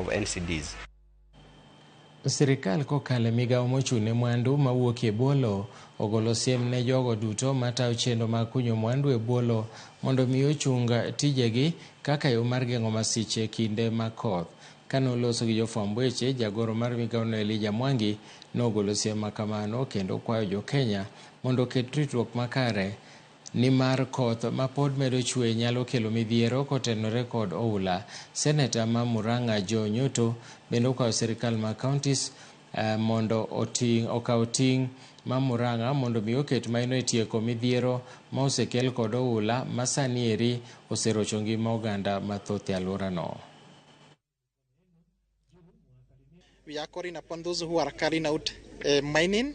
of NCDs. Sirikal kokalo e migawo mochung' ne mwandu mawuok e bwo lowo ogolo siem ne jogo duto matayo chenro mag kunyo mwandu e bwo lowo mondo mi ochung tijegi kaka yo mar geng'o masiche kinde mag koth. Kane oloso gi jofwamb weche, jagoro mar migawono Elijah Mwangi nogolo siem ma kamano kendo kwayo jo Kenya mondo oket ritruok makare nimar koth ma pod medo chwe nyalo kelo midhiero kotenore kod oula. Seneta ma Murang'a Joe Nyutu bende okwayo sirikal mag counties mondo oting' okaw ting' ma Murang'a mondo mi oket maino e tieko midhiero ma osekel kod oula ma sani eri oserocho ngima oganda mathoth e alworano. We are calling upon those who are carrying out mining,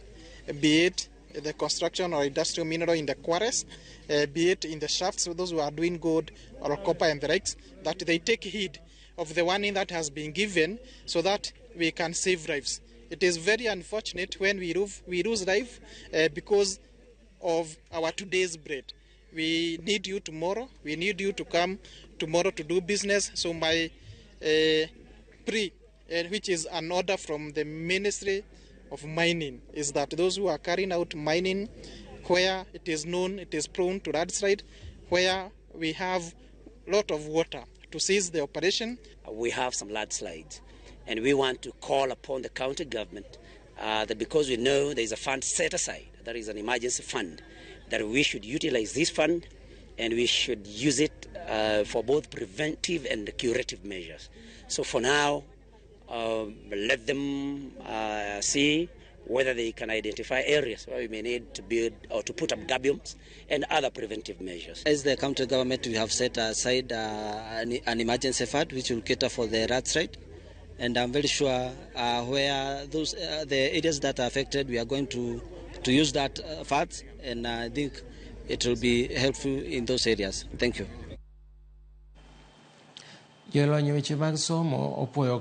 be it the construction or industrial mineral in the quarries, be it in the shafts, those who are doing gold or copper and the likes, that they take heed of the warning that has been given so that we can save lives. It is very unfortunate when we lose life because of our today's bread. We need you tomorrow. We need you to come tomorrow to do business. So my plea, which is an order from the Ministry of Mining, is that those who are carrying out mining where it is known it is prone to landslide, where we have a lot of water, to cease the operation. We have some landslides, and we want to call upon the county government that because we know there is a fund set aside, there is an emergency fund, that we should utilize this fund and we should use it for both preventive and curative measures. So for now, let them see whether they can identify areas where we may need to build or to put up gabions and other preventive measures. As the county government, we have set aside an emergency fund which will cater for the landslide. And I'm very sure where those the areas that are affected, we are going to use that funds, and I think it will be helpful in those areas. Thank you. Jolony weche mag somo opuoyo